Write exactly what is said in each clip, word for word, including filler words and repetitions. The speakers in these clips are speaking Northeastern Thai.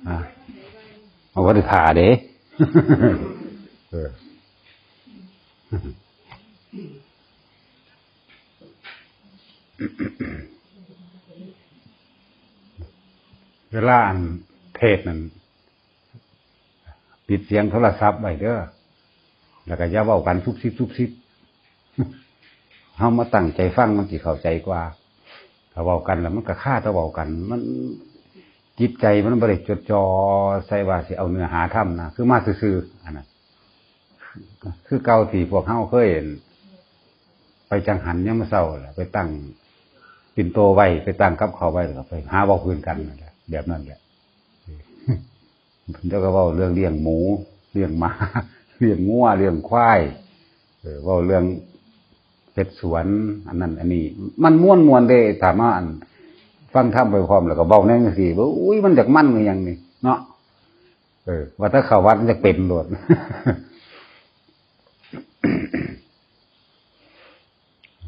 อ่ะ เอาบ่ได้ถ่าเด้ เออ เวลาอันเทศน์นั่น ปิดเสียงโทรศัพท์ไว้เด้อ แล้วก็อย่าเว้ากันซุบซิบซุบซิบ เฮามาตั้งใจฟังมันสิเข้าใจกว่า ถ้าเว้ากันแล้วมันก็คาแต่เว้ากัน มัน จิตใจมันบ่ได้จดจ่อใส่ว่าสิเอาเนื้อหาธรรมนะ คือมาซื่อๆ อันนั้น คือเก่าที่พวกเฮาเคย ไปจังหันยามมื้อเช้าแหละ ไปตั้งปิ่นโตไว้ ไปตั้งกับข้าวไว้ แล้วก็ไปหาเว้าพื้นกันนั่นแหละ แบบนั้นแหละ เพิ่นเจ้าก็เว้าเรื่องเลี้ยงหมู เลี้ยงหมา เลี้ยงงัว เลี้ยงควาย เออ เว้าเรื่องเฮ็ดสวน อันนั้นอันนี้ มันม่วนๆ เด้ ถ้ามาอัน ฟังธรรมไปพร้อมแล้วก็เว้าแนวจั่งซี้ อุ้ย มันอยากมันคือหยังนี่ เนาะ เออ ว่าถ้าเข้าวัดมันจะเป็นโลด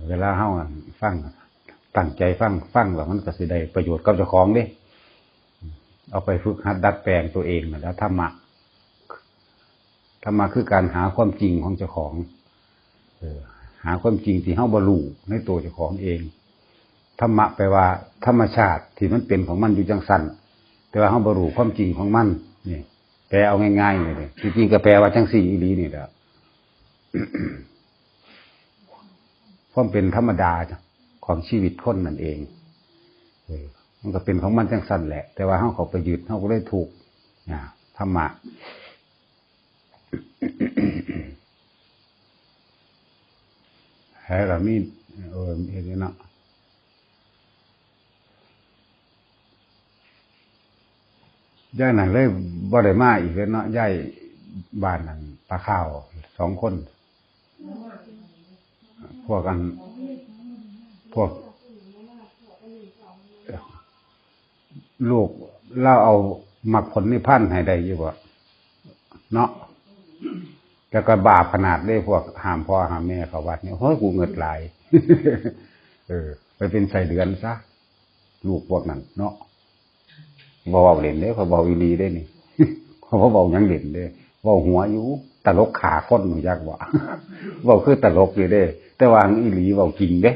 เวลาเฮาอะฟัง ตั้งใจฟัง ฟังแล้วมันก็สิได้ประโยชน์กับเจ้าของเด้ เอาไปฝึกหัดดัดแปลงตัวเองนั่นแหละ ธรรมะ ธรรมะคือการหาความจริงของเจ้าของ เออ หาความจริงที่เฮาบ่รู้ในตัวเจ้าของเอง ธรรมะแปลว่าธรรมชาติที่มันเป็นของมันอยู่จังซั่น แต่ว่าเฮาบ่รู้ความจริงของมัน นี่ แปลเอาง่ายๆ เลยเด้ ที่จริงก็แปลว่าจังซี่อีหลีนี่แหละ ความเป็นธรรมดาของชีวิตคนนั่นเอง เออ มันก็เป็นของมันจังซั่นแหละ แต่ว่าเฮาเข้าไปยึด เฮาก็เลยทุกข์ นะ ธรรมะ ให้เรามี เออ เฮ็ดอยู่เนาะ ย้ายนั่นเลยบ่ได้มาอีกเลยเนาะ ย้ายบ้านนั่นปลาข้าวสองคน พวกอัน พวก ลูกลาวเอามรรคผลนิพพานให้ได้อยู่บ่ เนาะ แต่ก็บาปขนาดเด้ พวกห้ามพ่อห้ามแม่เข้าวัดนี่ โอ้ย กูเงิดหลาย เออ ไปเป็นไส้เดือนซะ ลูกพวกนั้นเนาะ บ่เว้าเล่นเด้ เขาเว้าอีหลีเด้นี่ เขาบ่เว้าหยังเล่นเด้ เว้าหัวอยู่ ตลกฆ่าคน รู้จักบ่ เว้าคือตลกอยู่เด้ แต่ว่าอีหลีเว้าจริงเด้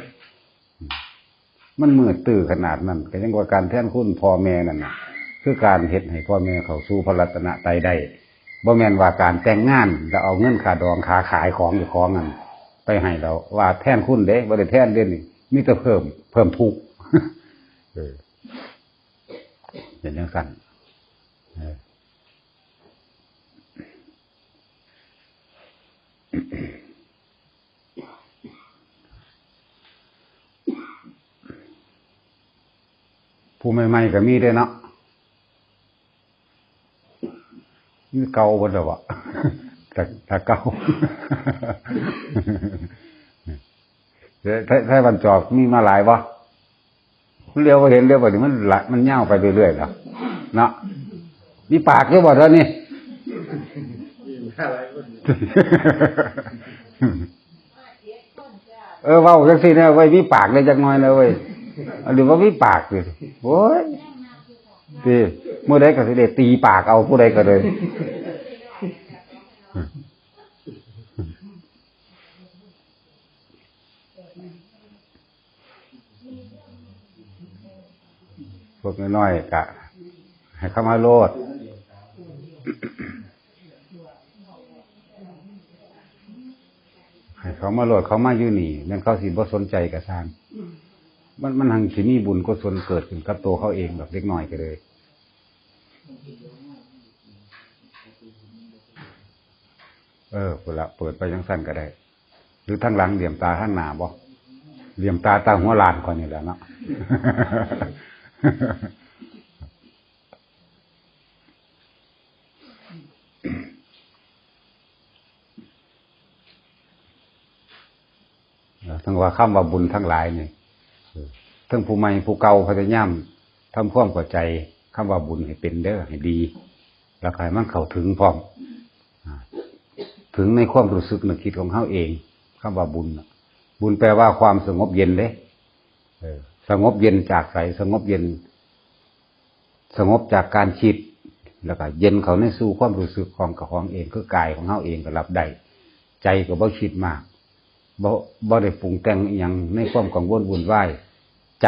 มันมืดตื้อขนาดนั้น ก็ยังว่าการแทนคุณพ่อแม่นั่นน่ะ คือการเฮ็ดให้พ่อแม่เข้าสู่พระรัตนตรัยได้ บ่แม่นว่าการแต่งงานแล้วเอาเงินค่าดองค่าขายของเจ้าของนั่นไปให้แล้ว ว่าแทนคุณเด้ บ่ได้แทนเด้นี่ มีแต่เพิ่ม เพิ่มทุกข์ เออ เป็นจังซั่น เออ ผู้ใหม่ๆ ก็มีเด้เนาะ มีเก่าเบิดแล้วบ่ แต่ แต่เก่า ไท ไทบ้านจอกมีมาหลายบ่ เลี้ยวบ่เห็น เลี้ยวบ่เห็น มันละ มันยาวไปเรื่อยๆ แล้ว เนาะ มีปากอยู่บ่เดี๋ยวนี้ เออ เว้าจังซี่นะเว้ย มีปากได้จักหน่อยนะเว้ย หรือว่ามีปากสิ โอ้ย ติ มื้อใดก็สิได้ตีปากเอาผู้ใดก็เลย พวกน้อยๆ ก็ให้เข้ามาโลด ให้เขามาโลด เขามาอยู่นี่ แม่นเขาสิบ่สนใจก็ซ่าง มัน มันหังสิมีบุญกุศลเกิดขึ้นกับตัวเขาเอง แบบเด็กน้อยก็เลย เออ พุ้นละ เปิดไปจังซั่นก็ได้ หรือทางหลังเหลี่ยมตาทางหน้าบ่ เหลี่ยมตาตาหัวล้านข้อยนี่แหละเนาะ เอ่อ ทั้งว่าคำว่าบุญทั้งหลายนี่ เอ่อ ทั้งผู้ใหม่ผู้เก่าพยายามทำความเข้าใจคำว่าบุญให้เป็นเด้อ ให้ดี แล้วก็ให้มันเข้าถึงพร้อม อ่า ถึงในความรู้สึกนึกคิดของเฮาเอง คำว่าบุญน่ะ บุญแปลว่าความสงบเย็นเด้ เออ สงบเย็นจากไส สงบเย็น สงบจากการคิด แล้วก็เย็นเข้าในสู่ความรู้สึกของเจ้าของเอง คือกายของเฮาเองก็รับได้ ใจก็บ่คิดมาก บ่ บ่ได้ปรุงแต่งอิหยังในความกังวลวุ่นวาย ใจ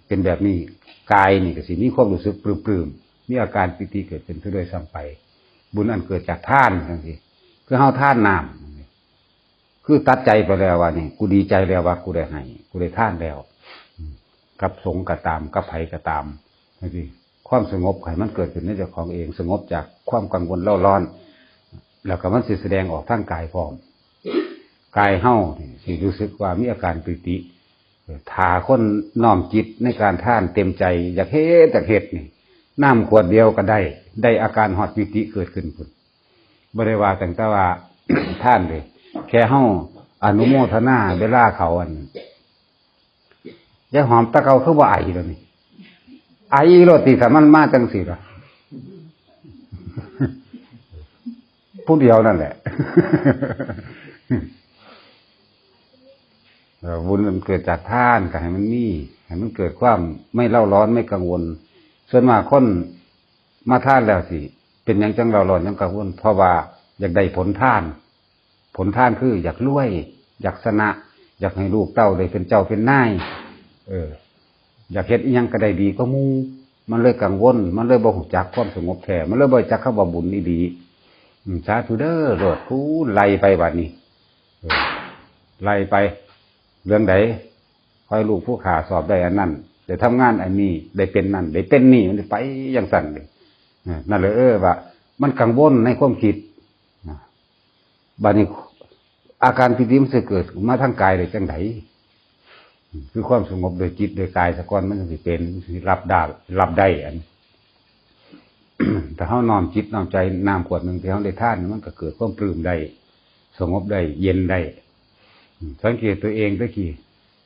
เป็นแบบนี้ กายนี่ก็สิมีความรู้สึกปลื้มๆ มีอาการปีติเกิดขึ้นซะด้วยซ้ำไป บุญอันเกิดจากทานจังซี่ คือเฮาทานน้ำ คือตัดใจไปแล้วว่านี่ กูดีใจแล้วว่ากูได้ให้ กูได้ทานแล้ว อืม กับสงฆ์ก็ตาม กับไผก็ตามจังซี่ ความสงบให้มันเกิดขึ้นในเจ้าของเอง สงบจากความกังวลเร่าร้อน แล้วก็มันสิแสดงออกทางกายพร้อม กายเฮานี่สิรู้สึกว่ามีอาการปีติ เออ ถ้าคนน้อมจิตในการทานเต็มใจ อยากเฮ็ด อยากเฮ็ดนี่ น้ำขวดเดียวก็ได้ ได้อาการฮอดปีติเกิดขึ้นพุ้น บ่ได้ว่าตั้งแต่ว่า ทานเด้ แค่เฮาอนุโมทนาเวลาเขาอัน ยายหอมตะเกาคือบ่ไอแล้วนี่ ไอโลดติ ถ้ามันมาจังซี่ล่ะ ผู้เดียวนั่นแหละ เอ่อ บุญมันเกิดจากทาน ก็ให้มันมี ให้มันเกิดความไม่เร่าร้อน ไม่กังวล ส่วนมากคนมาทานแล้วสิ เป็นหยังจังเร่าร้อน จังกังวล เพราะว่าอยากได้ผลทาน ผลทานคืออยากรวย อยากชนะ อยากให้ลูกเต้าได้เป็นเจ้าเป็นนาย เออ อยากเฮ็ดอิหยังก็ได้ดีกว่าหมู่ มันเลยกังวล มันเลยบ่ฮู้จักความสงบแท้ มันเลยบ่รู้จักคำว่าบุญอีหลี อืม สาธุเด้อ โลด คูณไล่ไปบัดนี้ เออ ไล่ไป เรื่องใด ขอให้ลูกผู้ข้าสอบได้อันนั้น ได้ทำงานอันนี้ ได้เป็นนั่น ได้เป็นนี่ มันไปจังซั่นเลย เออ นั่นเลย เออ ว่ามันกังวลในความคิด นะ บัดนี้อาการปีติมันสิเกิดมาทางกายได้จังใด คือความสงบโดยจิตโดยกายซะก่อน มันสิเป็น สิรับได้ รับได้อัน ถ้าเฮาน้อมจิตน้อมใจ น้ำขวดหนึ่งที่เฮาได้ทาน มันก็เกิดความปลื้มได้ สงบได้ เย็นได้ สังเกตตัวเองตะกี้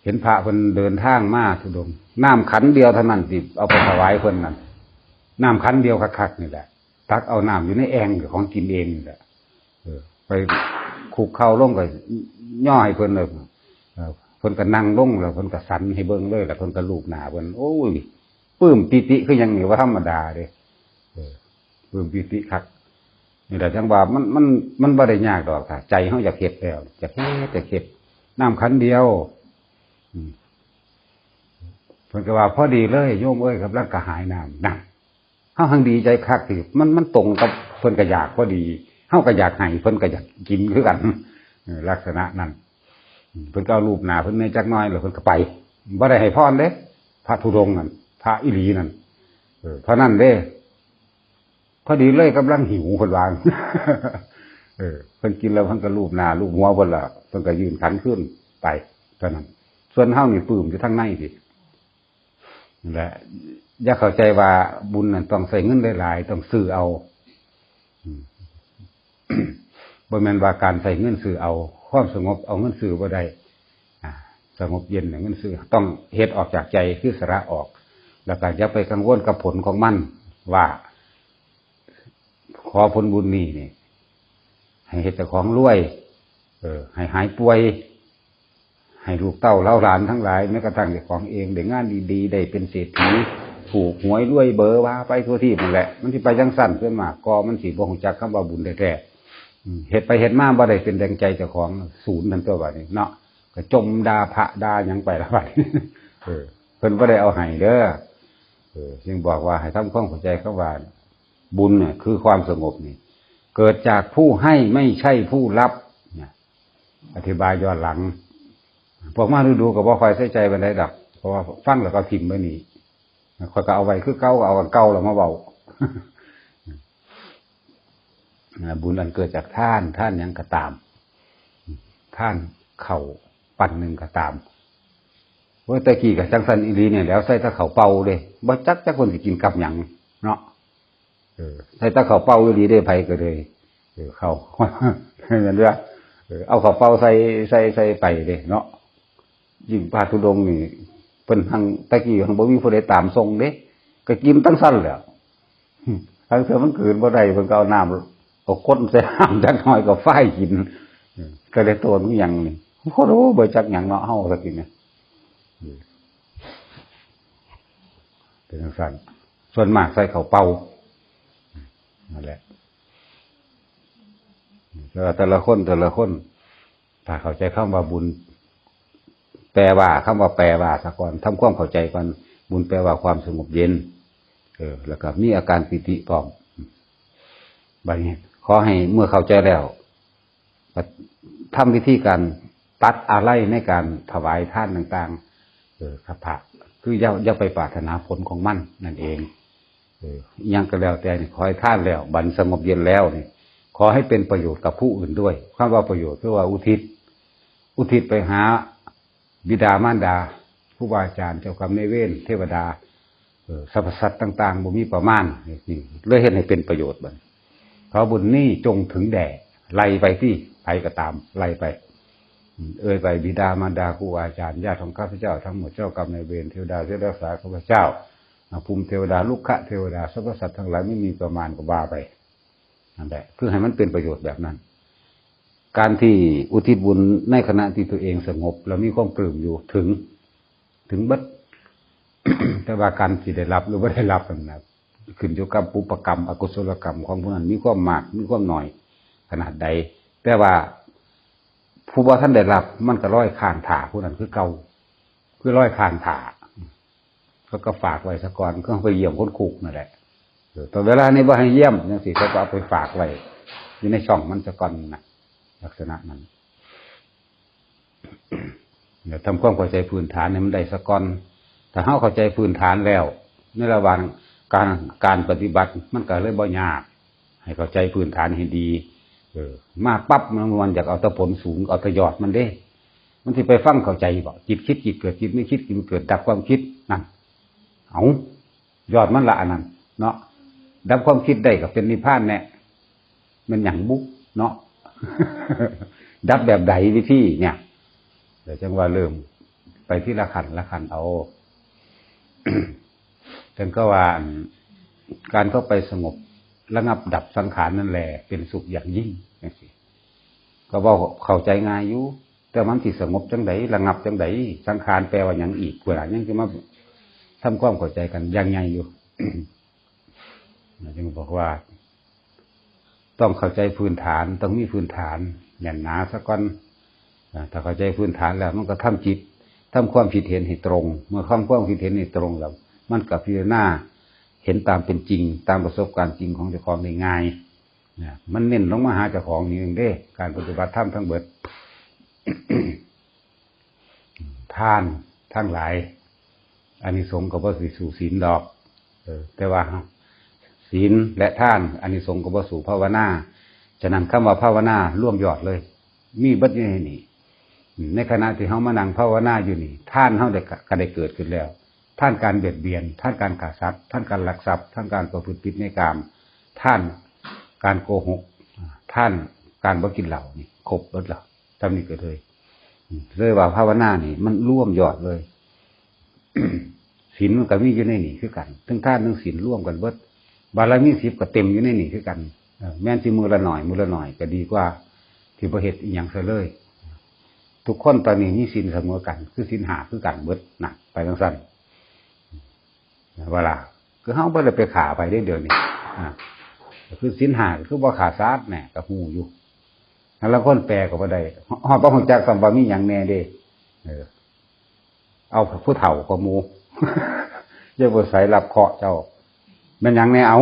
เห็นพระเพิ่นเดินทางมาธุดงค์ น้ำขันเดียวเท่านั้นที่เอาไปถวายเพิ่นนั่น น้ำขันเดียวคักๆนี่แหละ ตักเอาน้ำอยู่ในแอ่งของกินเองนี่แหละ เออ ไปคุกเข่าลงก็ย่อให้เพิ่นเลย เออ เพิ่นก็นั่งลงแล้วเพิ่นก็สันให้เบิ่งเลย แล้วเพิ่นก็ลูบหน้าเพิ่น โอ้ย ปลื้มปีติคือหยังนี่ บ่ธรรมดาเด้ เออ ปลื้มปีติคัก นี่แหละจังว่ามัน มัน มันบ่ได้ยากดอก ถ้าใจเฮาอยากเฮ็ดแล้ว อยากเฮ็ด อยากเฮ็ด น้ำขันเดียว อืม เพิ่นก็ว่า พอดีเลย โยมเอ้ย กำลังกระหายน้ำ นั่น เฮาหังดีใจคักที่มัน มันตรงกับเพิ่นก็อยากพอดี เฮาก็อยากให้ เพิ่นก็อยากกินคือกัน เออ ลักษณะนั้น อืม เพิ่นก็เอาลูบหน้าเพิ่นแหน่จักหน่อย แล้วเพิ่นก็ไป บ่ได้ให้พรเด้ พระธุดงค์นั่น พระอีหลีนั่น เออ เท่านั้นเด้ พอดีเลยกำลังหิว เพิ่นว่า เออ เพิ่นกินแล้วเพิ่นก็ลูบหน้าลูบหัวเพิ่นละ เพิ่นก็ยื่นขันคืนไป เท่านั้น ส่วนเฮานี่ปลื้มอยู่ทางในพี้ นั่นแหละ อย่าเข้าใจว่าบุญนั่นต้องใช้เงินหลายๆ ต้องซื้อเอา อืม บ่แม่นว่าการใช้เงินซื้อเอา ความสงบเอาเงินซื้อบ่ได้ อ่า สงบเย็นเนี่ยเงินซื้อ ต้องเฮ็ดออกจากใจ คือสละออก แล้วก็อย่าไปกังวลกับผลของมัน ว่า ขอผลบุญนี่นี่ ให้เฮ็ดเจ้าของรวย เออ ให้หายป่วย ให้ลูกเต้าเหล้าหลานทั้งหลาย แม้กระทั่งเจ้าของเอง ได้งานดีๆ ได้เป็นเศรษฐี ถูกหวยรวยเบอร์ ว่าไปทั่วทีปนั่นแหละ มันสิไปจังซั่น ส่วนมากก็มันสิบ่ฮู้จักคำว่าบุญแท้ๆ อืม เฮ็ดไปเฮ็ดมาบ่ได้เป็นดังใจเจ้าของ ศูนย์นั่นตัวบัดนี้เนาะ ก็จมด่าพระด่าหยังไปละบัดนี้ เออ เพิ่นบ่ได้เอาให้เด้อ เออ จึงบอกว่าให้ทำความเข้าใจคำว่า บุญเนี่ยคือความสงบนี่ เกิดจากผู้ให้ไม่ใช่ผู้รับ เนี่ย อธิบายย้อนหลัง พวกมาดูๆ ก็บ่ค่อยใส่ใจปานใดดอก เพราะว่าฟังแล้วก็ถิ่มไว้นี่ ข้อยก็เอาไว้คือเก่า ก็เอาอันเก่าแล้วมาเว้า อ่า บุญอันเกิดจากทาน ทานหยังก็ตาม ทานข้าวปั้นหนึ่งก็ตาม โอ้ย แต่กี้ก็จังซั่นอีหลีเนี่ยแหล้ว ใส่แต่ข้าวเปล่าเด้ บ่จักจักคนสิกินกับหยังเนาะ เออ ใส่แต่ข้าวเปล่าอีหลีเด้ ไผก็เลย เออ ข้าว แม่นเด้อ เออ เอาข้าวเปล่าใส่ ใส่ ใส่ไปเด้เนาะ ยิ่งพระธุดงค์นี่ เพิ่นหัง แต่กี้หังบ่มีผู้ใดตามส่งเด้ ก็กินจั่งซั่นแหล้ว ลางเทื่อมันกลืนบ่ได้ เพิ่นก็เอาน้ำ เอาก้นใส่น้ำจักหน่อยก็ฝ้ายกิน เออ ก็เลยโตนหยังนี่ โอ้โห บ่จักหยังเนาะ เฮาสักทีเนี่ย เออ เป็นจั่งซั่น ส่วนมากใส่ข้าวเปล่า นั่นแหละ แต่ว่าแต่ละคนแต่ละคน ถ้าเข้าใจคำว่าบุญ แปลว่า คำว่าแปลว่าซะก่อน ทำความเข้าใจก่อน บุญแปลว่าความสงบเย็น เออ แล้วก็มีอาการปีติพร้อม บัดนี้ ขอให้เมื่อเข้าใจแล้ว ก็ทำวิธีการตัดอะไรในการถวายทานต่างๆ เออ ครับ พระ คืออย่า อย่าไปปรารถนาผลของมันนั่นเอง เออ อิหยังก็แล้วแต่นี่ ขอให้ทานแล้ว บัดสงบเย็นแล้วนี่ ขอให้เป็นประโยชน์กับผู้อื่นด้วย คำว่าประโยชน์คือว่าอุทิศ อุทิศไปหาบิดามารดา ครูบาอาจารย์ เจ้ากรรมนายเวร เทวดา เออ สรรพสัตว์ต่างๆ บ่มีประมาณ นี่เลยเฮ็ดให้เป็นประโยชน์บัดนี้ ขอบุญนี้จงถึงแด่ ไล่ไปที่ไผก็ตาม ไล่ไป เอ่ยไป บิดามารดา ครูอาจารย์ ญาติของข้าพเจ้าทั้งหมด เจ้ากรรมนายเวร เทวดาที่รักษาข้าพเจ้า อ่า ภูมิเทวดา รุกขเทวดา สรรพสัตว์ทั้งหลายไม่มีประมาณ ก็ว่าไป นั่นแหละ คือให้มันเป็นประโยชน์แบบนั้น การที่อุทิศบุญในขณะที่ตัวเองสงบ แล้วมีความปลื้มอยู่ ถึง ถึงเบิด แต่ว่าการสิได้รับหรือบ่ได้รับนั่นนะ ขึ้นอยู่กับปุพพกรรม อกุศลกรรมของผู้นั้น มีความมาก มีความน้อย ขนาดใด แต่ว่าผู้บ่ทันได้รับ มันก็ลอยค้างท่าผู้นั้นคือเก่า คือลอยค้างท่า เขาก็ฝากไว้ซะก่อน คือไปเยี่ยมคนคุกนั่นแหละ เออ แต่เวลานี้บ่ให้เยี่ยมจังซี้ เขาก็เอาไปฝากไว้ อยู่ในช่องมันซะก่อนนะ ลักษณะนั้น เดี๋ยวทำความเข้าใจพื้นฐานให้มันได้ซะก่อน ถ้าเราเข้าใจพื้นฐานแล้ว ในระหว่างการ การปฏิบัติ มันก็เลยบ่ยาก ให้เข้าใจพื้นฐานให้ดี เออ มาปั๊บมัน มันอยากเอาแต่ผลสูง เอาแต่ยอดมันเด้ มันสิไปฟังเข้าใจบ่ จิตคิดจิตเกิด จิตไม่คิดจิตไม่เกิด ดับความคิด นั่น เอา ยอดมันละอันนั้น เนาะ ดับความคิดได้ก็เป็นนิพพานแน่ มันหยังบุเนาะ ดับแบบใดวิธีเนี่ย เดี๋ยวจังว่าเริ่มไปทีละขั้นละขั้นเอา จังก็ว่าอัน การเข้าไปสงบระงับดับสังขารนั่นแหละ เป็นสุขอย่างยิ่ง จังซี้ ก็เว้าเข้าใจง่ายอยู่ แต่มันสิสงบจังใด ระงับจังใด สังขารแปลว่าหยังอีก ผู้หลายยังสิมาทำความเข้าใจกันอย่างใหญ่อยู่ จึงบอกว่า ต้องเข้าใจพื้นฐาน ต้องมีพื้นฐานแน่นหนาซะก่อน อ่า ถ้าเข้าใจพื้นฐานแล้ว มันก็ทำจิต ทำความคิดเห็นให้ตรง เมื่อทำความคิดเห็นให้ตรงแล้ว มันก็พิจารณาเห็นตามเป็นจริง ตามประสบการณ์จริงของเจ้าของได้ง่าย นะ มันเน้นลงมาหาเจ้าของนี่เองเด้ การปฏิบัติธรรมทั้งเบิด ทานทั้งหลาย อานิสงส์ก็บ่สิสู้ศีลดอก เออ แต่ว่าศีลและทาน อานิสงส์ก็บ่สู้ภาวนา ฉะนั้นคำว่าภาวนารวมยอดเลย มีเบิดอยู่ในนี่ ในขณะที่เฮามานั่งภาวนาอยู่นี่ ทานเฮาได้กะ ก็ได้เกิดขึ้นแล้ว ทานการเบียดเบียน ทานการฆ่าสัตว์ ทานการลักทรัพย์ ทานการประพฤติผิดในกาม ทานการโกหก ทานการบ่กินเหล้า นี่ครบเบิดแล้ว ทำนี่ก็เลย อืม เลยว่าภาวนานี่มันรวมยอดเลย ศีลมันก็มีอยู่ในนี่คือกัน ทั้งทานทั้งศีลรวมกันเบิด บารมีสิบก็เต็มอยู่ในนี่คือกัน เออ แม้นสิมื้อละหน่อย มื้อละหน่อยก็ดีกว่า ที่บ่เฮ็ดอิหยังซะเลย ทุกคนตอนนี้มีศีลเสมอกัน คือศีลห้าคือกันเบิด นะ ไปจังซั่น เวลา คือเฮาบ่ได้ไปฆ่าไผเด้เดี๋ยวนี้ อ่า คือศีลห้า คือบ่ฆ่าสัตว์แหน่ ก็ฮู้อยู่ ลางคนแปลก็บ่ได้ ฮอดบ่ฮู้จักซ้ำว่ามีหยังแหน่เด้ เออ เอาผู้เฒ่าก็หมู่ อย่าบ่ใส่รับเคราะห์เจ้า แม่นหยังแหน่เอา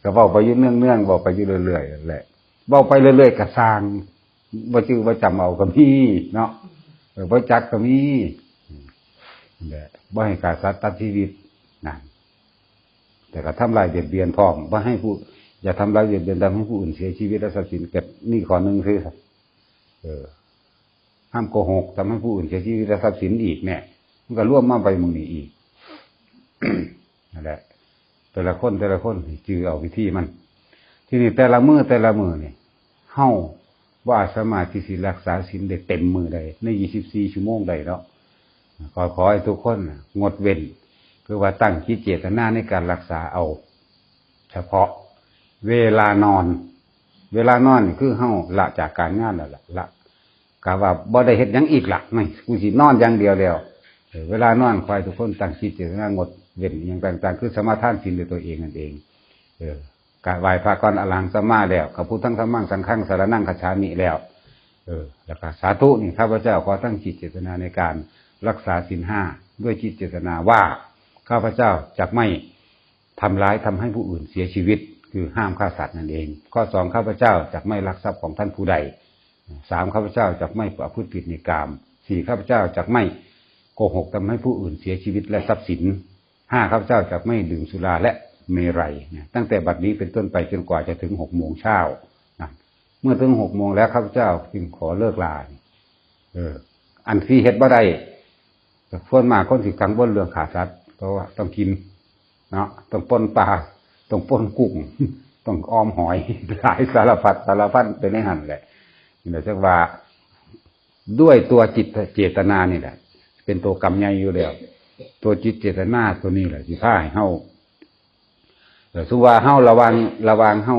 ก็เว้าไปอยู่เนืองๆ เว้าไปอยู่เรื่อยๆ นั่นแหละ เว้าไปเรื่อยๆ ก็ซ่าง บ่จื่อบ่จำเอาก็มีเนาะ เออ บ่จักก็มี นั่นแหละ บ่ให้ฆ่าสัตว์ตัดชีวิต นั่น แต่ก็ทำลายเบียดเบียนพร้อม บ่ให้ผู้ อย่าทำลายเบียดเบียน ทำให้ผู้อื่นเสียชีวิตและทรัพย์สิน เกิดนี่ข้อหนึ่งคือ เออ ห้ามโกหก ทำให้ผู้อื่นเสียชีวิตและทรัพย์สินอีกเนี่ย มันก็รวมมาไปหมู่นี้อีก นั่นแหละ แต่ละคน แต่ละคนจื่อเอาวิธีมัน ทีนี้แต่ละมื้อ แต่ละมื้อนี่ เฮาบ่สามารถที่สิรักษาศีลได้เต็มมื้อใดใน ยี่สิบสี่ ชั่วโมงใดเนาะ ขอ ขอให้ทุกคนน่ะงดเว้น คือว่าตั้งจิตเจตนาในการรักษาเอา เฉพาะเวลานอน เวลานอนนี่คือเฮาละจากการงานแล้วล่ะ ละ กะว่าบ่ได้เฮ็ดหยังอีกละ ไม่ กูสินอนอย่างเดียวแล้ว เออ เวลานอนขอให้ทุกคนตั้งจิตเจตนางดเว้นอหย่างต่างๆ คือสมาทานศีลด้วยตัวเองนั่นเอง เออ กะไหว้พระก่อน อรหังสัมมาแล้ว กะพุทธังธัมมังสังฆังสรณังคัจฉามิแล้ว เออ แล้วกะสาธุนี่ ข้าพเจ้าขอตั้งจิตเจตนาในการรักษาศีลห้า ด้วยจิตเจตนาว่า ข้าพเจ้าจักไม่ทำร้าย ทำให้ผู้อื่นเสียชีวิต คือห้ามฆ่าสัตว์นั่นเอง ข้อสอง ข้าพเจ้าจักไม่ลักทรัพย์ของท่านผู้ใด สาม ข้าพเจ้าจักไม่ประพฤติผิดในกาม สี่ ข้าพเจ้าจักไม่โกหก ทำให้ผู้อื่นเสียชีวิตและทรัพย์สิน ห้า ข้าพเจ้าจักไม่ดื่มสุราและเมรัย นะ ตั้งแต่บัดนี้เป็นต้นไปจนกว่าจะถึงหกโมงเช้า นะ เมื่อถึงหกโมงแล้ว ข้าพเจ้าจึงขอเลิกลา เออ อันที่เฮ็ดบ่ได้ ส่วนมากคนสิกังวลเรื่องฆ่าสัตว์ เพราะว่าต้องกิน เนาะ ต้องป่นปลา ต้องป่นกุ้ง ต้องออมหอย หลายสารพัดสารพันไปในหั่นแหละ นี่แหละจักว่า ด้วยตัวจิตเจตนานี่แหละ เป็นตัวกรรมใหญ่อยู่แล้ว ตัวจิตเจตนาตัวนี้แหละสิพาให้เฮา เออ สมมุติว่าเฮาระวัง ระวังเฮา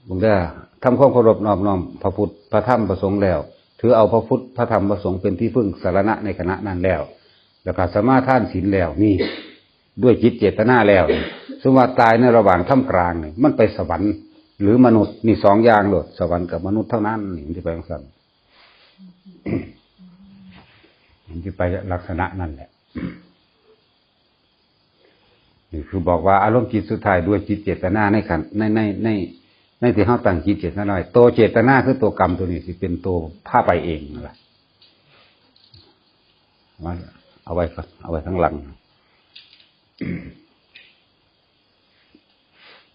เบิ่งเด้อ ทำความเคารพนอบน้อมพระพุทธ พระธรรม พระสงฆ์แล้ว ถือเอาพระพุทธ พระธรรม พระสงฆ์เป็นที่พึ่งสรณะในขณะนั้นแล้ว แล้วก็สมาทานศีลแล้วนี่ ด้วยจิตเจตนาแล้วนี่ สมมุติว่าตายในระหว่างท่ามกลางนี่ มันไปสวรรค์ หรือมนุษย์ นี่สองอย่างโลด สวรรค์กับมนุษย์เท่านั้น นี่มันสิไปจั่งซั้น มันสิไปลักษณะนั่นแหละ นี่คือบอกว่าอารมณ์จิตสุดท้ายด้วยจิตเจตนาในขัน ใน ใน ใน ในที่เฮาตั้งจิตเจตนาไว้ ตัวเจตนาคือตัวกรรมตัวนี้สิเป็นตัวพาไปเองนั่นล่ะ เอาไว้ก่อน เอาไว้ข้างหลัง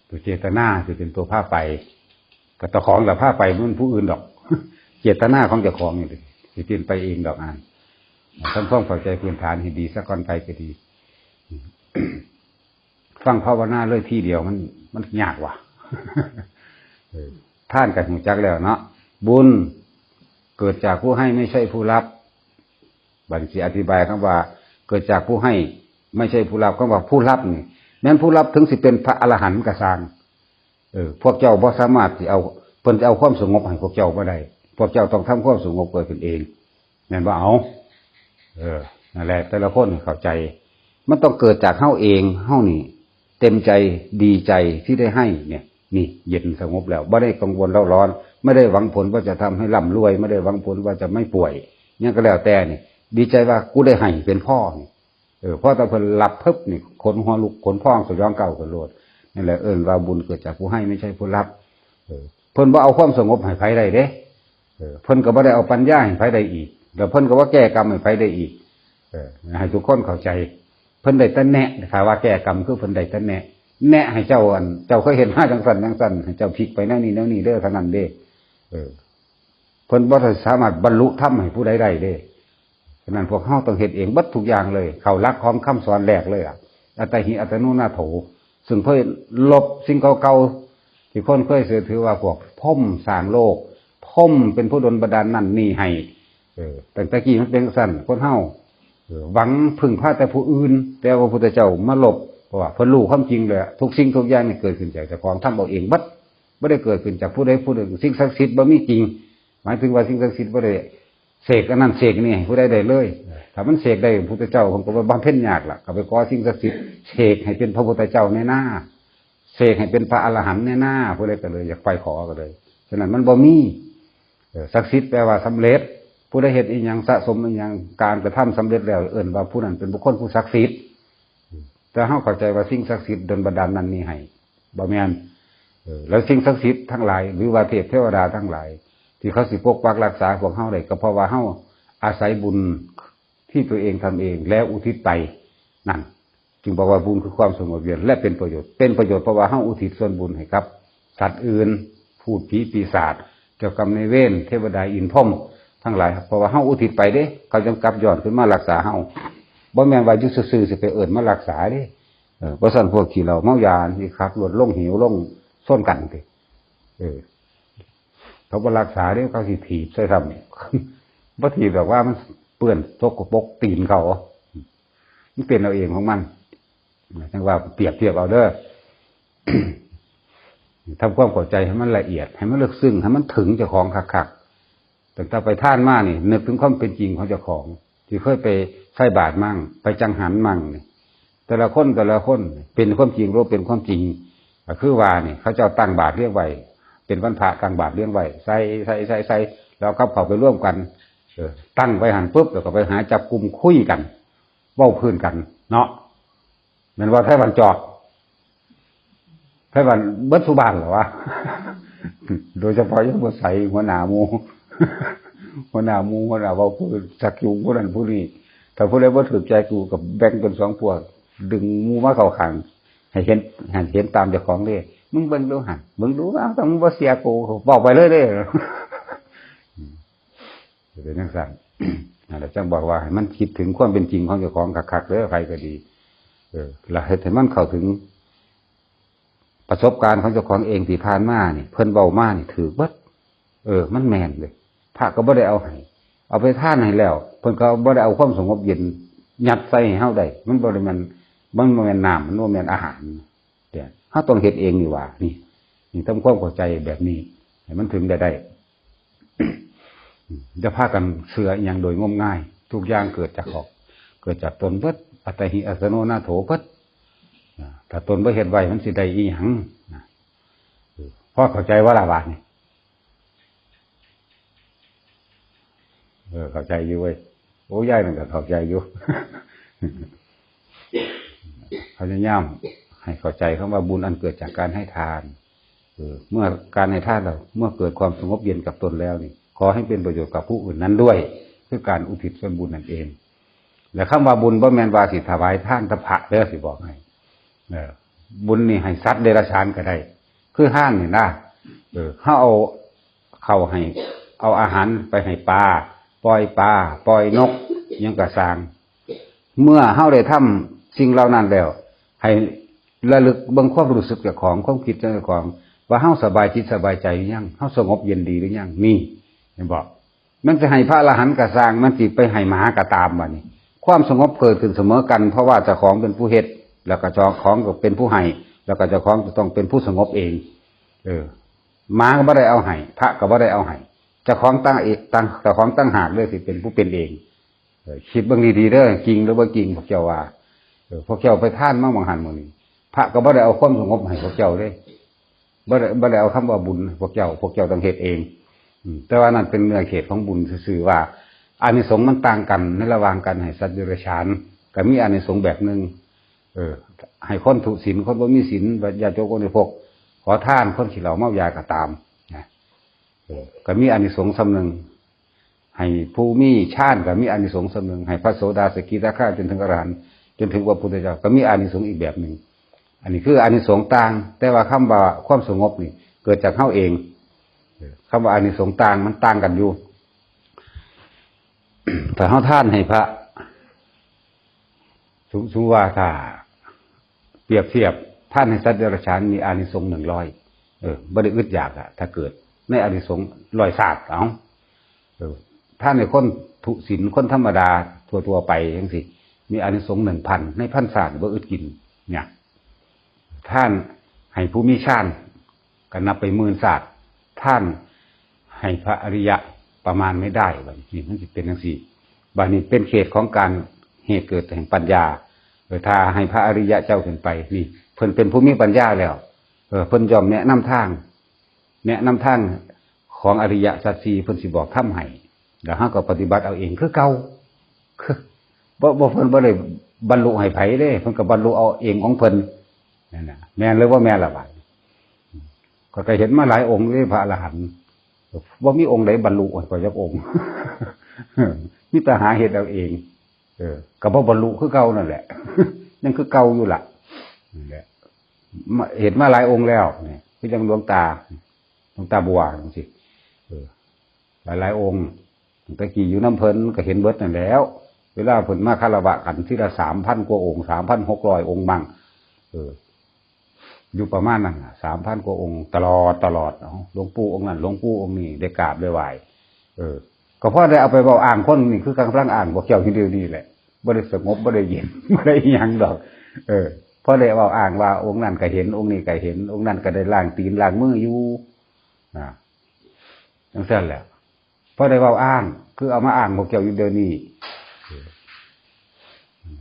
ตัวเจตนาสิเป็นตัวพาไป ก็เจ้าของล่ะพาไป มันผู้อื่นดอก เจตนาของเจ้าของนี่สิเป็นไปเองดอก อ่าน ทำความเข้าใจพื้นฐานให้ดีซะก่อน ไปก็ดี ฟังภาวนาเลยทีเดียวมัน มันยากว่ะ เออ ทานก็รู้จักแล้วเนาะ บุญเกิดจากผู้ให้ไม่ใช่ผู้รับ บัดนี้สิอธิบายคำว่า เกิดจากผู้ให้ไม่ใช่ผู้รับ คำว่าผู้รับนี่ แม้นผู้รับถึงสิเป็นพระอรหันต์ก็ซ่าง เออ พวกเจ้าบ่สามารถสิเอา เพิ่นจะเอาความสงบให้พวกเจ้าบ่ได้ พวกเจ้าต้องทำความสงบเกิดขึ้นเอง แม่นบ่ เอา เออ นั่นแหละ แต่ละคนให้เข้าใจ มันต้องเกิดจากเฮาเอง เฮานี่ เต็มใจ ดีใจที่ได้ให้เนี่ย นี่ เย็นสงบแล้ว บ่ได้กังวลเร่าร้อน ไม่ได้หวังผลว่าจะทำให้ร่ำรวย ไม่ได้หวังผลว่าจะไม่ป่วย หยังก็แล้วแต่นี่ ดีใจว่ากูได้ให้เป็นพ่อนี่ เออ พอแต่เพิ่นรับปึ๊บนี่ ขนหัวลุก ขนพอง สยองก้าวขึ้นโลด นั่นแหละเอิ้นว่าบุญเกิดจากผู้ให้ไม่ใช่ผู้รับ เออ เพิ่นบ่เอาความสงบให้ไผได้เด้ เออ เพิ่นก็บ่ได้เอาปัญญาให้ไผได้อีก แล้วเพิ่นก็บ่แก้กรรมให้ไผได้อีก เออ ให้ทุกคนเข้าใจ เพิ่นได้แต่แนะ ถ้าว่าแก้กรรมคือเพิ่นได้แต่แนะ แนะให้เจ้า อัน เจ้าเคยเฮ็ดมาจั่งซั้นจั่งซั้น ให้เจ้าพลิกไปแนวนี้แนวนี้เด้อ เท่านั้นเด้ เออ เพิ่นบ่สามารถบรรลุธรรมให้ผู้ใดได้เด้ ฉะนั้นพวกเฮาต้องเฮ็ดเองเบิดทุกอย่างเลย เข้าหลักของคำสอนแรกเลยอะ อัตตาหิ อัตตาโนนาโถ ซึ่งเพิ่นลบสิ่งเก่าๆ ที่คนเคยเชื่อถือว่าพวกพรหมสร้างโลก พรหมเป็นผู้ดลบันดาลนั่นนี่ให้ เออ ตั้งแต่กี้มันเป็นจั่งซั้น คนเฮา เออ หวังพึ่งพาแต่ผู้อื่น แต่ว่าพระพุทธเจ้ามาลบ เพราะว่าเพิ่นรู้ความจริงเลยอะ ทุกสิ่งทุกอย่างนี่เกิดขึ้นจากเจ้าของ ทำเอาเองเบิด บ่ได้เกิดขึ้นจากผู้ใดผู้หนึ่ง สิ่งศักดิ์สิทธิ์บ่มีจริง หมายถึงว่าสิ่งศักดิ์สิทธิ์บ่ได้เสกอันนั้นเสกนี่ให้ผู้ใดได้เลย ถ้ามันเสกได้ พระพุทธเจ้าเพิ่นก็บ่บำเพ็ญยากล่ะ ก็ไปขอสิ่งศักดิ์สิทธิ์เสกให้เป็นพระพุทธเจ้าแน่นา เสกให้เป็นพระอรหันต์แน่นา ผู้ใดก็เลยอยากไปขอก็เลย ฉะนั้นมันบ่มี เออ ศักดิ์สิทธิ์แปลว่าสำเร็จ ผู้ใดเฮ็ดอิหยัง สะสมอิหยัง การกระทำสำเร็จแล้ว เอิ้นว่าผู้นั้นเป็นบุคคลผู้ศักดิ์สิทธิ์ แต่เฮาเข้าใจว่าสิ่งศักดิ์สิทธิ์ดลบันดาลนั่นนี่ให้ บ่แม่น เออ แล้วสิ่งศักดิ์สิทธิ์ทั้งหลาย หรือว่าเทพเทวดาทั้งหลาย ที่เขาสิปกปักรักษาพวกเฮาได้ ก็เพราะว่าเฮาอาศัยบุญที่ตัวเองทำเอง แล้วอุทิศไป นั่น จึงบอกว่าบุญคือความสงบเย็น และเป็นประโยชน์ เป็นประโยชน์เพราะว่าเฮาอุทิศส่วนบุญให้กับสัตว์อื่น พูดผีปีศาจ เจ้ากรรมนายเวร เทวดาอินทร์พรหมทั้งหลาย เพราะว่าเฮาอุทิศไปเด้ เขาจั่งกลับย้อนขึ้นมารักษาเฮา บ่แม่นว่าอยู่ซื่อๆ สิไปเอิ้นมารักษาเด้ เออ บ่ซั้นพวกขี้เหล้าเมายานี่ขับรถลงเหวลงชนกันติ เออ เขาบ่รักษาเด้ เขาสิถีบใส่ซ้ำ บ่ถีบดอกว่ามันเปื้อนสกปรกตีนเขา มันเป็นเอาเองของมัน จั่งว่าเปรียบเทียบเอาเด้อ ทำความเข้าใจให้มันละเอียด ให้มันลึกซึ้ง ให้มันถึงเจ้าของคักๆ ตั้งแต่ไปทานมานี่ นึกถึงความเป็นจริงของเจ้าของ ที่เคยไปใส่บาตรมั่ง ไปจังหันมั่งนี่ แต่ละคนแต่ละคนเป็นความจริงหรือเป็นความจริง ก็คือว่านี่ เขาเจ้าตั้งบาตรเรียงไว้ เป็นวันพระตั้งบาตรเรียงไว้ ใส่ใส่ใส่ใส่ แล้วกับเขาไปร่วมกัน เออ ตั้งไปหันปุ๊บ แล้วก็ไปหาจับกลุ่มคุยกัน เว้าพื้นกันเนาะ แม่นว่าไทบ้านจอก ไทบ้านเบิดสุบ้านเหรอวะ โดยเฉพาะยังบ่ใส่หัวหน้าหมู่ หัวหน้าหมู่ หัวหน้าเว้าพื้น จักอยู่ผู้นั้นผู้นี้ ถ้าผู้ใดบ่ถูกใจกูก็แบ่งเป็นสองพวก ดึงหมู่มาเข้าข้าง ให้เห็น ให้เห็นตามเจ้าของเด้ มึงเบิ่งดูหั่น เบิ่งดู เอ้า ถ้ามึงบ่เชื่อกู เว้าไปเลยเด้ เป็นจังซั่น นั่นแหละจังบอกว่าให้มันคิดถึงความเป็นจริงของเจ้าของคักๆ เด้อ ใครก็ดี เออ แล้วเฮ็ดให้มันเข้าถึงประสบการณ์ของเจ้าของเองที่ผ่านมานี่ เพิ่นเว้ามานี่ถูกเบิด เออ มันแม่นเด้ พระก็บ่ได้เอาให้ เอาไปทานให้แล้ว เพิ่นก็บ่ได้เอาความสงบเย็นยัดใส่ให้เฮาได้ มันบ่ได้แม่น มันบ่แม่นน้ำ มันบ่แม่นอาหาร เนี่ย เฮาต้องเฮ็ดเองนี่หว่า นี่ นี่ทำความเข้าใจแบบนี้ ให้มันถึงได้ได้ อย่าพากันเชื่ออิหยังโดยงมงาย ทุกอย่างเกิดจากขอบ เกิดจากตนเบิด อัตตาหิอัตโนนาโถเบิด นะ ถ้าตนบ่เฮ็ดไว้ มันสิได้อีหยัง นะ เออ พอเข้าใจว่าละบาดนี่ เออ เข้าใจอยู่เว้ย โอ้ ยายนั่นก็เข้าใจอยู่ พยายามให้เข้าใจคำว่าบุญอันเกิดจากการให้ทาน เออ เมื่อการให้ทานแล้ว เมื่อเกิดความสงบเย็นกับตนแล้วนี่ ขอให้เป็นประโยชน์กับผู้อื่นนั้นด้วย คือการอุทิศส่วนบุญนั่นเอง และคำว่าบุญบ่แม่นว่าสิถวายทานแต่พระเด้อ สิบอกให้ เออ บุญนี่ให้สัตว์เดรัจฉานก็ได้ คือห่านนี่นะ เออ เฮาเอาเข้าให้ เอาอาหารไปให้ปลา ปล่อยปลา ปล่อยนก อิหยังก็ซ่าง เมื่อเฮาได้ทำสิ่งเหล่านั้นแล้ว ให้ระลึกเบิ่งความรู้สึกเจ้าของ ความคิดเจ้าของ ว่าเฮาสบายจิตสบายใจหรือยัง เฮาสงบเย็นดีหรือยัง นี่ เห็นบ่ มันจะให้พระอรหันต์ก็ซ่าง มันสิไปให้หมาก็ตาม บัดนี้ ความสงบเกิดขึ้นเสมอกัน เพราะว่าเจ้าของเป็นผู้เฮ็ด แล้วก็เจ้าของก็เป็นผู้ให้ แล้วก็เจ้าของจะต้องเป็นผู้สงบเอง เออ หมาก็บ่ได้เอาให้ พระก็บ่ได้เอาให้ เจ้าของตั้งเอก ตั้ง เจ้าของตั้งหากเลยสิเป็นผู้เป็นเอง เออ คิดเบิ่งดีๆเด้อ จริงหรือบ่จริง พวกเจ้าว่า เออ พวกเจ้าไปทานมาหม่องหั่นหม่องนี้ พระก็บ่ได้เอาความสงบให้พวกเจ้าเด้ บ่ได้ บ่ได้เอาคำว่าบุญให้พวกเจ้า พวกเจ้าต้องเฮ็ดเอง อืม แต่ว่านั่นเป็นเนื้อเขตของบุญซื่อๆ ว่า อานิสงส์มันต่างกันในระหว่างการให้สัตว์เดรัจฉาน ก็มีอานิสงส์แบบหนึ่ง เออ ให้คนทุศีล คนบ่มีศีล ญาติโยมคนที่พวกขอทาน คนขี้เหล้าเมายาก็ตาม นะ เออ ก็มีอานิสงส์ส่ำหนึ่ง ให้ผู้มีฌานก็มีอานิสงส์ส่ำหนึ่ง ให้พระโสดาสกิทาคาจนถึงอรหันต์ จนถึงพระพุทธเจ้า ก็มีอานิสงส์อีกแบบหนึ่ง อันนี้คืออานิสงส์ต่าง แต่ว่าคำว่าความสงบนี่ เกิดจากเฮาเอง เออ คำว่าอานิสงส์ต่าง มันต่างกันอยู่ ถ้าเฮาทานให้พระ สม สมมุติว่าถ้าเปรียบเทียบ ทานให้สัตว์เดรัจฉานมีอานิสงส์หนึ่งร้อย เออ บ่ได้อึดอยากอะ ถ้าเกิดในอานิสงส์ร้อยชาติ เอ้า เออ ทานให้คนทุศีล คนธรรมดาทั่วๆ ไปจังซี้ มีอานิสงส์หนึ่งพัน ในพันชาติ บ่อึดกิน เนี่ย ทานให้ผู้มีฌาน ก็นับไปหมื่นชาติ ทานให้พระอริยะประมาณไม่ได้ บัดนี้มันสิเป็นจังซี้ บัดนี้เป็นเขตของการเหตุเกิดแห่งปัญญา เออ ถ้าให้พระอริยะเจ้าขึ้นไป นี่ เพิ่นเป็นผู้มีปัญญาแล้ว เออ เพิ่นย่อมแนะนำทาง แนะนำทางของอริยสัจสี่ เพิ่นสิบอกธรรมให้ แล้วเฮาก็ปฏิบัติเอาเองคือเก่า คือ บ่ บ่ เพิ่นบ่ได้บรรลุให้ไผเด้ เพิ่นก็บรรลุเอาเองของเพิ่น นั่นน่ะ แม่นหรือบ่แม่นล่ะบาดนี้ ข้อยก็เห็นมาหลายองค์เด้ พระอรหันต์ บ่มีองค์ใดบรรลุให้ข้อยจักองค์ มีแต่หาเฮ็ดเอาเอง เออ ก็บ่บรรลุคือเก่านั่นแหละ ยังคือเก่าอยู่ล่ะ นั่นแหละ มา เห็นมาหลายองค์แล้ว เนี่ย คือจั่งหลวงตา หลวงตาบัวจั่งซี้ เออ หลายๆองค์ ตั้งแต่กี้อยู่นำเพิ่นก็เห็นเบิดนั่นแหล้ว เวลาเพิ่นมาคารวะกันทีละสามพันกว่าองค์ สามพันหกร้อยองค์บ้าง เออ อยู่ประมาณนั้นน่ะ สามพันกว่าองค์ ตลอด ตลอด เอ้า หลวงปู่องค์นั้น หลวงปู่องค์นี้ ได้กราบได้ไหว้ เออ ก็พอได้เอาไปเว้าอ้างคนนี่ คือกำลังอ้างพวกเจ้าอยู่เดี๋ยวนี้แหละ บ่ได้สงบ บ่ได้เย็น บ่ได้อิหยังดอก เออ พอได้เว้าอ้างว่าองค์นั้นก็เห็น องค์นี้ก็เห็น องค์นั้นก็ได้ล้างตีนล้างมืออยู่ นะ จังซั่นแหละ พอได้เว้าอ้าง คือเอามาอ้างพวกเจ้าอยู่เดี๋ยวนี้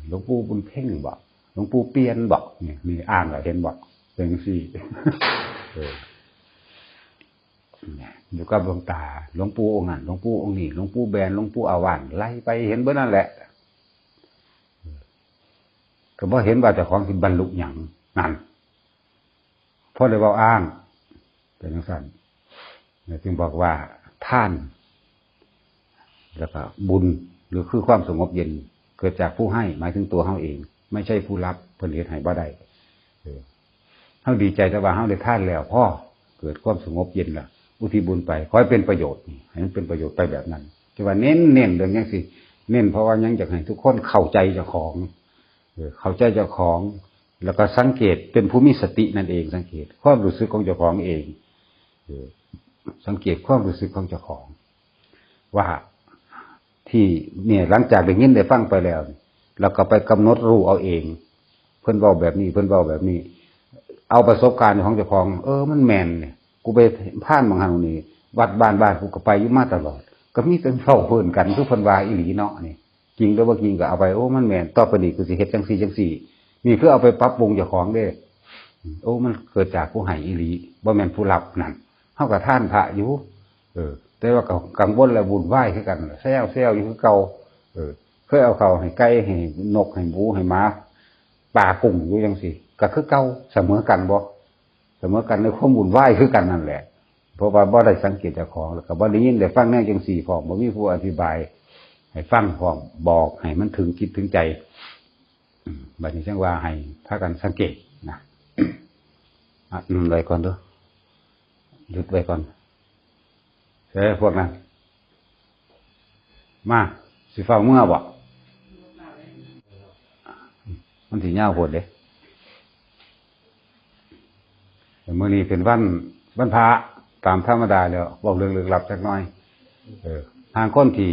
หลวงปู่บุญเพ็งบอก หลวงปู่เปลี่ยนบอก นี่ นี่อ้างแล้วเห็นบอก เป็นจังซี่ เออ เนี่ย อยู่กับหลวงตา หลวงปู่องค์นั้น หลวงปู่องค์นี้ หลวงปู่แบน หลวงปู่อาหวาน ไล่ไปเห็นเบิดนั่นแหละ ก็บ่เห็นว่าเจ้าของสิบรรลุหยัง นั่น พอได้เว้าอ้าง เป็นจังซั่น เนี่ย จึงบอกว่าทาน แล้วก็บุญ หรือคือความสงบเย็น เกิดจากผู้ให้ หมายถึงตัวเฮาเอง ไม่ใช่ผู้รับ เพิ่นเฮ็ดให้บ่ได้ เออ เฮาดีใจแต่ว่าเฮาได้ทานแล้ว พอเกิดความสงบเย็นแล้ว อุทิศบุญไป ขอให้เป็นประโยชน์นี่ ให้มันเป็นประโยชน์ไปแบบนั้น ที่ว่าเน้น เน้นเรื่องจังซี่ เน้นเพราะว่ายังอยากให้ทุกคนเข้าใจเจ้าของ เออ เข้าใจเจ้าของ แล้วก็สังเกตเป็นผู้มีสตินั่นเอง สังเกตความรู้สึกของเจ้าของเอง เออ สังเกตความรู้สึกของเจ้าของ ว่าที่เนี่ย หลังจากได้ยินได้ฟังไปแล้ว เราก็ไปกำหนดรู้เอาเอง เพิ่นเว้าแบบนี้ เพิ่นเว้าแบบนี้ เอาประสบการณ์ของเจ้าของ เออ มันแม่นเนี่ย กูไปผ่านบางหันนี่ วัดบ้านบ้านกูก็ไปอยู่มาตลอด ก็มีแต่เว้าเพิ่นกัน คือเพิ่นว่าอีหลีเนาะนี่ จริงหรือบ่จริงก็เอาไป โอ้ มันแม่น ต่อไปนี้กูสิเฮ็ดจังซี่จังซี่ นี่คือเอาไปปรับปรุงเจ้าของเด้ โอ้ มันเกิดจากผู้ให้อีหลี บ่แม่นผู้รับนั่น เฮาก็ทานพระอยู่ เออ แต่ว่าก็กังวลและวุ่นวายคือกัน แซวแซวอยู่คือเก่า เออ เคยเอาข้าวให้ไก่ ให้นก ให้หมู ให้หมา ปลากุ้งอยู่จังซี่ ก็คือเก่า เสมอกันบ่ เสมอกันในความวุ่นวายคือกันนั่นแหละ เพราะว่าบ่ได้สังเกตเจ้าของ แล้วก็บ่ได้ยินได้ฟังแนวจังซี่พร้อม บ่มีผู้อธิบายให้ฟังพร้อม บอกให้มันถึงจิตถึงใจ อืม บัดนี้จังว่าให้พากันสังเกตนะ อ่ะ อืม ไว้ก่อนเด้อ หยุดไว้ก่อน เอ้ย พวกนั้น มา สิฟ้าวเมือบ่ มันสิยาวโพดเด้ มื้อนี้เป็นวัน วันพระ ตามธรรมดาแล้ว เว้าเรื่องลึกลับจักหน่อย เออ ทางคนที่